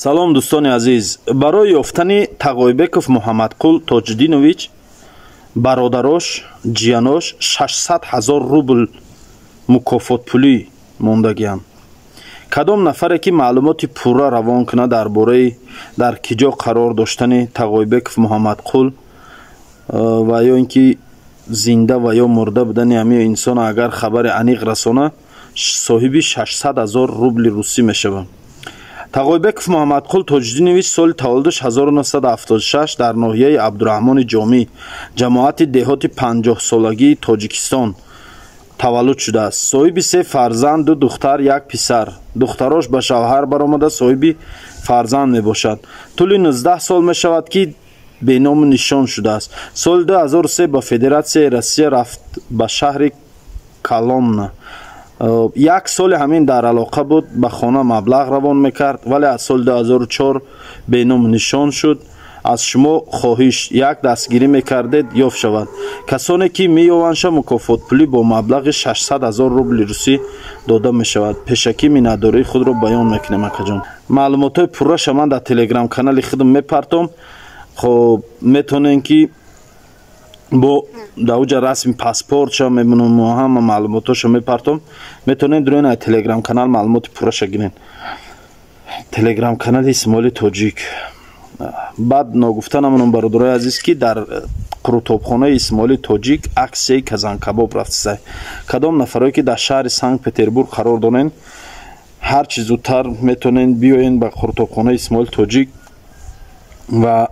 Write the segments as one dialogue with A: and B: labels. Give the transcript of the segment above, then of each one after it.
A: Салом, дӯстони азиз. Барои ёфтани Тағойбеков Муҳаммадқул Тоҷиддинович, бародарош, ҷиянош 600 ҳазор рубл мукофотпулӣ мондагианд. Кадом нафаре ки маълумоти пурра равон кунад дар бораи дар ки ҷо қарор доштани Тағойбеков Муҳаммадқул ва ё ин ки зинда ва ё мурда будани ҳамин инсон, агар хабари аниқ расона, соҳиби 600 ҳазор рубли русӣ мешавад. Тағойбеков Муҳаммадқул Тоҷиддинович соли таваллудаш 1976 дар ноҳияи Абдураҳмони Ҷомӣ, ҷамоати деҳоти 50-солагии Тоҷикистон таваллуд шудааст. Соҳиби се фарзанд: ду духтар, як писар. Духтарош ба шавҳар баромада, соҳиби фарзанд мебошад. Тӯли 19 сол мешавад, ки беному нишон шудааст. Соли 2003 ба Федератсияи Россия рафт, ба шаҳри Коломна. Як соли ҳамин дар алоқа буд, ба хона маблағ равон мекард, вале аз соли 2004 беному нишон шуд. Аз шумо хоҳиш: як дастгирӣ мекардед, ёфт шавад. Касоне ки меёвандша, мукофотпулӣ бо маблағи 600 ҳазор рубли русӣ дода мешавад. Пешакӣ миннатдории худро баён мекунем. Акаҷон, маълумотҳои пурраша ман дар Телеграм канали худам мепартом. Хоб, метавонем ки бо дар уҷа расми паспортша мемонам, ҳама маълумотҳоша мепартом. Метавонед дуроен, ай Телеграм канал маълумоти пурраша гирен. Телеграм канали Исмоили Тоҷик. Баъд ногуфта намонам, бародарои азиз, ки дар қурутобхонаи Исмоили Тоҷик аксияи казанкабоб рафтисай. Кадом нафарое ки дар шаҳри Санкт Петербург қарор дорен, ҳар чӣ зудтар метавонед биёен ба қурутобхонаи Исмоили Тоҷик ва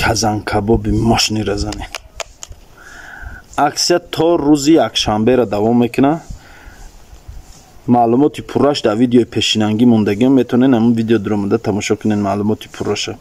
A: казанкабоби мошинира занед. Аксия то рӯзи якшанбера давом мекунад. Маълумоти пурраш дар видеои пешинангӣ мондагиам, метавонед ҳамун видео дуромада тамошо кунед маълумоти пурраша.